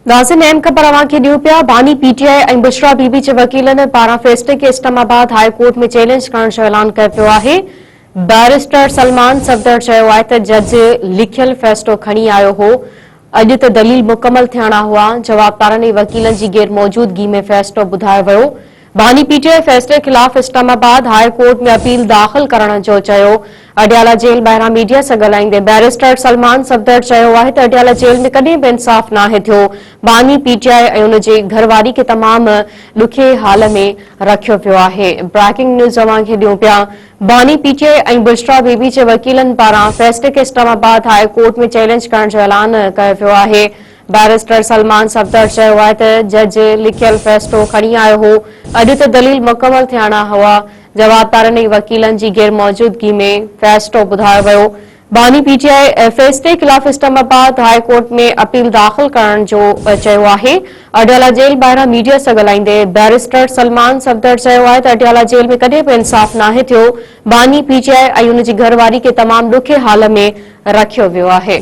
ناظرين اهم خبر اوهان کي ڏيون پيا باني P T I ۽ Bushra Bibi جي وڪيلن پاران فيصلي کي اسلام آباد هاء ڪورٽ ۾ چئلينج ڪرڻ جو اعلان ڪيو ويو آهي بئريسٽر سلمان صفدر چيو آهي ته جج لکيل فيصلو کڻي آيو هو اڄ ته دليل مڪمل ٿيڻا هئا جوابدارن ۽ وڪيلن جي غير موجودگي ۾ فيصلو ٻڌايو ويو باني پي ٽي آء فيصلي خلاف اسلام آباد هاء ڪورٽ ۾ اپيل داخل ڪرڻ جو چيو. اڊيالا جيل ٻاهران ميڊيا سان ڳالهائيندي بئريسٽر سلمان صفدر چيو آهي ته اڊيالا جيل ۾ ڪڏهن به انصاف ناهي ٿيو، باني پي ٽي آء ۽ ان جي گهرواري کي تمام ڏکي حال ۾ رکيو ويو آهي. بريڪنگ نيوز اوهان کي ڏيون پيا باني P T I ۽ Bushra Bibi جي وڪيلن پاران فيصلي کي اسلام آباد هاء ڪورٽ ۾ چئلينج ڪرڻ جو اعلان ڪيو ويو آهي. بئريسٽر سلمان صفدر چيو آهي ته جج لکيل فيصلو کڻي آيو هو، اڄ ته دليل مڪمل ٿيڻا هئا، جوابدارن ۽ وڪيلن جي غير موجودگي ۾ فيصلو ٻڌايو ويو. باني پي ٽي آء فيصلي خلاف اسلام آباد هاء ڪورٽ ۾ اپيل داخل ڪرڻ جو چيو آهي. اڊيالا جيل ٻاهران ميڊيا سان ڳالهائيندي بئريسٽر سلمان صفدر چيو آهي ته اڊيالا جيل ۾ ڪڏهن به انصاف ناهي ٿيو، باني پي ٽي آء ۽ ان جي گهرواري کي تمام ڏکي حال ۾ رکيو ويو آهي.